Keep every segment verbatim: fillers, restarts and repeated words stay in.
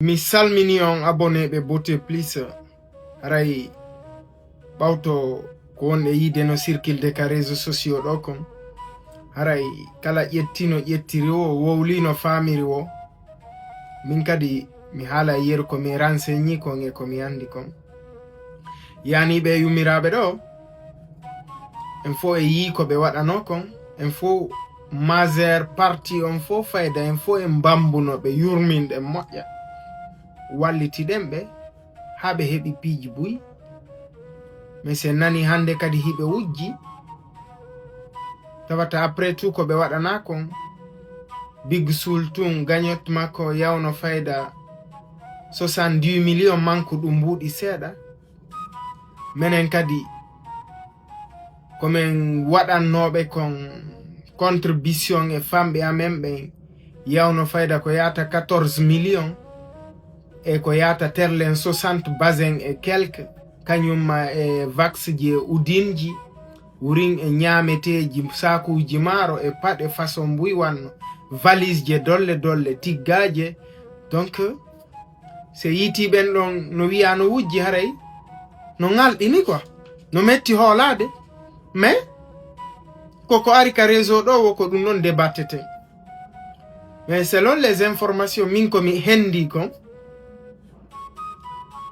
Mi salmini on abonné ɓe Beauté Plus. Haray ɓawto ko wonɗe yiide no circulde ka réseaux sociaux ɗo kon, haray kala ƴettino ƴettiri wo, wowlino famiri wo. Min kadi mi haala e yeru ko mi renseigni kon e ko mi andi kon. Yaniɓe yummiraɓe ɗo, en fof e yii ko ɓe waɗano kon, en fof majeure partie on fof fayda, en fof e mbambuno ɓe yurminɗe moƴƴa, wallitiɗen ɓe haa ɓe heɓi piiji buy. Mais se nani hannde kadi hiɓe wujji, tawata après tout ko ɓe waɗana kon, Big Soul tun gagnot makko yawno fayda soixante-dix millions, manque ɗum mbuuɗi seeɗa. Menen kadi ko min waɗannooɓe kon contribution e famɓe amen ɓen, yawno fayda ko yaata quatorze millions, e ko yaata terlen soixante basin e quelque, kañum ma e vax ji e udinji, wurin e ñaameteeji, saakuuji maaro e paɗe façon mbuy wanno, valise je dolle dolle, tiggaaje. Donc, se yiiti ɓen ɗon no wiya no wujji, haray no ŋalɗini quoi, no metti hoolaade. Mais koko ari ka réseau ɗo wo ko ɗum ɗon débatteten. Mais selon les informations min ko mi hendi kon,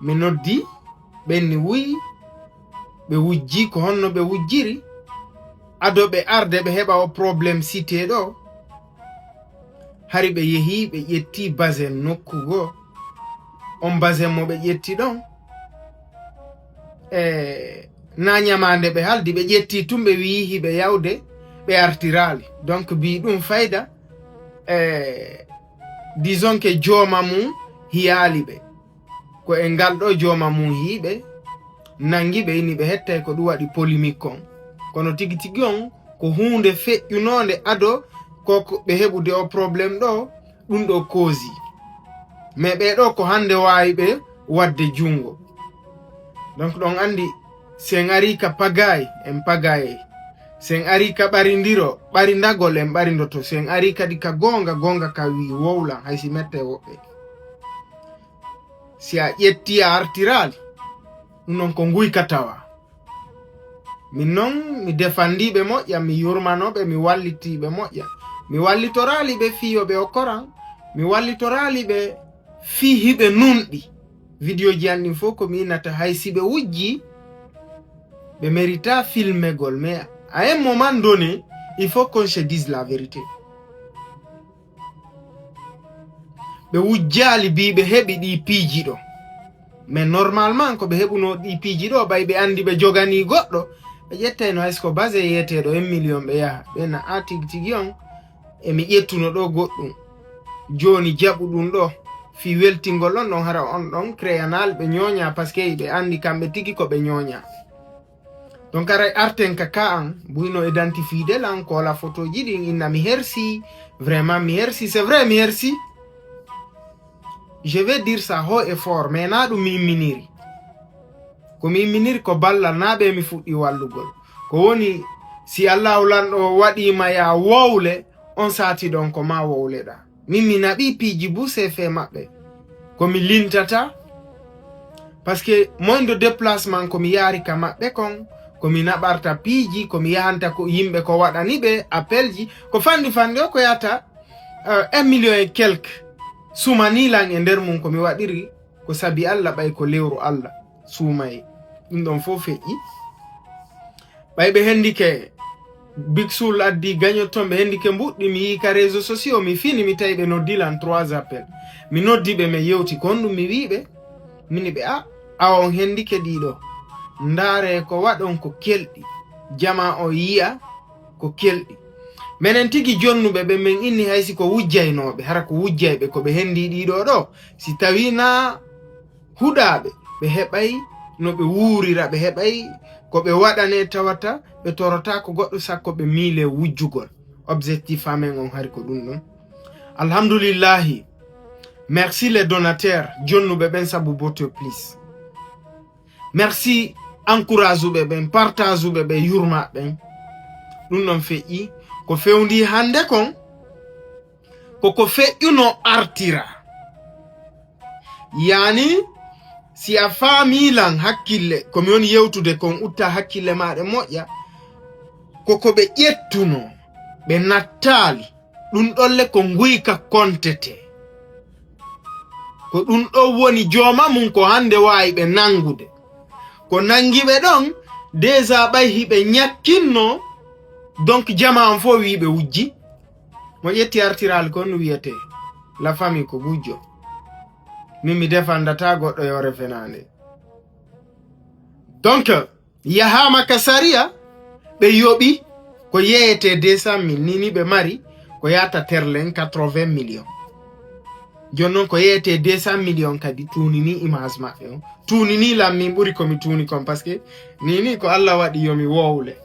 mi noddi ɓen ni wuyi, ɓe wujji ko honno ɓe wujjiri, ado ɓe arde ɓe heɓa o problème cité ɗo. Hari ɓe yehi, ɓe ƴetti basin nokku goo. On basin mo ɓe ƴetti ɗon, e na ñamaande ɓe haldi, ɓe ƴetti tun, ɓe wiyi hiɓe yawde, ɓe artiraali. Donc, mbi ɗum fayda, e disons que jooma mum hiyaali ɓe. Ko e ngal ɗo jooma mum hiiɓe, nangi ɓe, ini ɓe hettay ko ɗum waɗi polémique kon. Kono tigi tigi on, ko huunde feƴƴunoonde ado ko ko ɓe heɓude o problème ɗo, ɗum ɗo cause. Mais ɓee ɗo ko hannde waawi ɓe waɗde junngo. Donc, ɗon anndi, si en arii ka pagaay, en pagaay. Si en arii ka ɓarindiro, ɓarindagol, en ɓarindoto. Si en arii kadi ka goonga, goonga ka wii wowlan, hay si mette woɓɓe. Si a ƴetti, a artiraali, ɗum non ko nguyka tawa. Min non, mi defandiiɓe moƴƴa, mi yurmanooɓe, mi wallitiiɓe moƴƴa. Mi wallitoraali ɓe fii yo ɓe okkoran, mi wallitoraali ɓe fii hiɓe nunɗi. Vidéo ji an ɗin fof ko mi innata, hay si ɓe wujji, ɓe mérita filmegol. Mais à un moment donné, il faut qu'on se dise la vérité. Ɓe wujjaali bi ɓe heɓi ɗi piiji ɗo. Mais normalement, ko ɓe heɓuno ɗi piiji ɗo, ɓay ɓe anndi ɓe joganii goɗɗo, ɓe ƴettayno hay so ko base yeeteeɗo un million ɓe yaha. Ɓe na a tigi tigi on, e mi ƴettuno ɗo goɗɗum. Jooni jaɓu ɗum ɗo, fii weltingol on ɗon, hara on ɗon créanal ɓe ñooña, parce que ɓe anndi kamɓe tigi ko ɓe ñooña. Donc, aray arten ka ka an, buyno identifié de lan, kola photo ji ɗin, inna mi hersi, vraiment mi hersi, c'est vrai mi hersi. Je vais dire ça haut et fort, mais na ɗum mi imminiri. Ko mi imminiri ko ballal, na ɓe mi fuɗɗi wallugol. Ko woni, si Allahu lanɗo waɗiima ya wowle, on saati ɗon ko ma wowleɗa. Min mi naɓi piiji bu sefe maɓɓe. Ko mi lintata, parce que moyndo déplacement ko mi yaari ka maɓɓe kon, ko mi naɓarta piiji, ko mi yahanta ko yimɓe ko waɗani ɓe appel ji, ko fanɗi fanɗi o ko yahata, euh, un million et quelque. Sumani lan e nder mum ko mi waɗiri, ko sabi Allah, ɓay ko lewru Allah, suumaye. Ɗum ɗon fof feƴƴi. Ɓay ɓe hendike, Big Soul addi gagnot ton, ɓe hendike mbuɗɗi, mi yii ka réseaux sociaux, mi fini, mi tawi ɓe noddi lan trois appels. Mi noddi ɓe, mi yewti, ko honɗum mi wii ɓe? Mini ɓe, a, awa on hendike ɗiɗo. Ndaare ko waɗon ko kelɗi. Jama o yiya ko kelɗi. Menen tigi jonnuɓe ɓe, men inni hay si ko wujjaynooɓe, hara ko wujjayɓe ko ɓe hendi ɗiɗo ɗo. Si tawi na huɗaaɓe, ɓe heɓay no ɓe wuurira, ɓe heɓay ko ɓe waɗane tawata ɓe torotaako goɗɗo sakko ɓe miile wujjugol. Objectif amen on hari ko ɗum ɗon. Alhamdulillahi. Merci les donateurs, jonnuɓe ɓen sabu Beauté Plus. Merci encourage uɓe ɓen, partage uɓe ɓe yurma ɓen. Ɗum ɗon feƴƴi. Ko fewndi hannde kon, koko feƴƴuno artira. Yani, si a faami lan hakkille, ko mi woni yewtude kon, utta hakkille maaɗa moƴƴa. Ko ko ɓe ƴettuno, ɓe nattaali. Ɗun ɗolle ko nguyka kontete. Ko ɗun ɗon woni jooma mun, ko hande waawi ɓe nangude. Ko nangi ɓe ɗon, déjà ɓay hiɓe ñakkinno, donc jama on fof wii ɓe wujji. Mo ƴetti artiral kon no wiyete, la famille ko gujjo. Min mi defandata goɗɗo yo refenande. Donc, yahaama ka sariya, ɓe yoɓi ko yeeyete deux cent mille, ni ni ɓe mari ko yaata terlen quatre-vingts millions. Jooni non ko yeeyete deux cents millions kadi tuunini image maɓɓe on. Tuunini lan min ɓuri ko mi tuuni kon, parce que ni ni ko Allah waɗi yo mi wowle.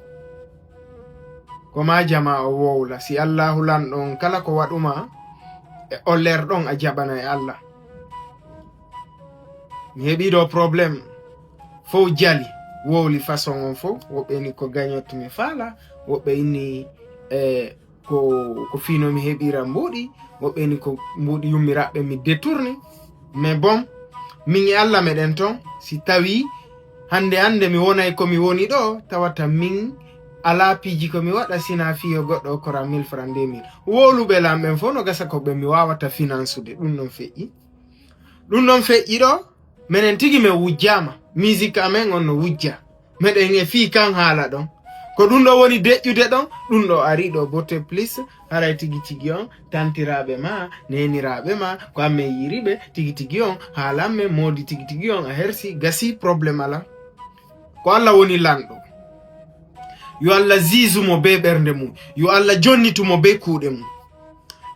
Ko ma jama o wowla. Si Allahu lanɗo on kala ko waɗuma e o ler ɗon a jaɓana e Allah. Mi heɓi ɗo problème. Fof jali, wowli façon on fof. Woɓɓe ni ko gagnot mi faala, woɓɓe inni e ko, ko fino mi heɓira mbuuɗi, woɓɓe ni ko mbuuɗi yummiraɓɓe mi détourni. Mais bon, min e Allah meɗen ton, si tawi hande hande mi wonay ko mi woni ɗo, tawata min ala piiji ko mi waɗa sina fiyo goɗɗo okkora mille francs, deux mille. Wowluɓe lan ɓen fof no gasa ko ɓe mi wawata finansude, ɗum ɗon feƴƴi. Ɗum ɗon feƴƴi ɗo, menen tigi men wujjama, musique amen on no wujja. Meɗen e fii kan haala ɗon. Ko ɗum ɗo woni deƴƴude ɗon, ɗum ɗo ari ɗo Beauté Plus, haray tigi tigi on, tantiraaɓe ma, neeniraaɓe ma, ko amen yiiri ɓe, tigi tigi on, haalan men, moodi tigi tigi on, a hersi, gasi, problème ala. Ko Allah woni lanɗo. Yo Allah ziizu mo be ɓernde mum. Yo Allah jonnitu mo be kuuɗe mum.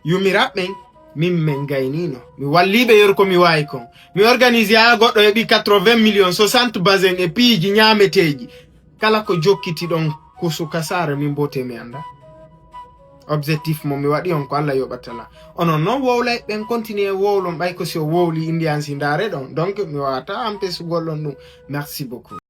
Yumiraɓɓen, min min gaynino. Mi walliɓe yeru ko mi wawi kon. Mi organise ha goɗɗo heɓi quatre-vingts millions, soixante basin e piiji ñameteeji. Kala ko jokkiti ɗon kusu ka saare min bote mi anda. Objectif mo mi waɗi on ko Allah yoɓatala. Onon non wowlay ɓen continue wowlon ɓay ko si o wowli indian si ndaare ɗon. Donc mi wawata empesugol on ɗum. Merci beaucoup.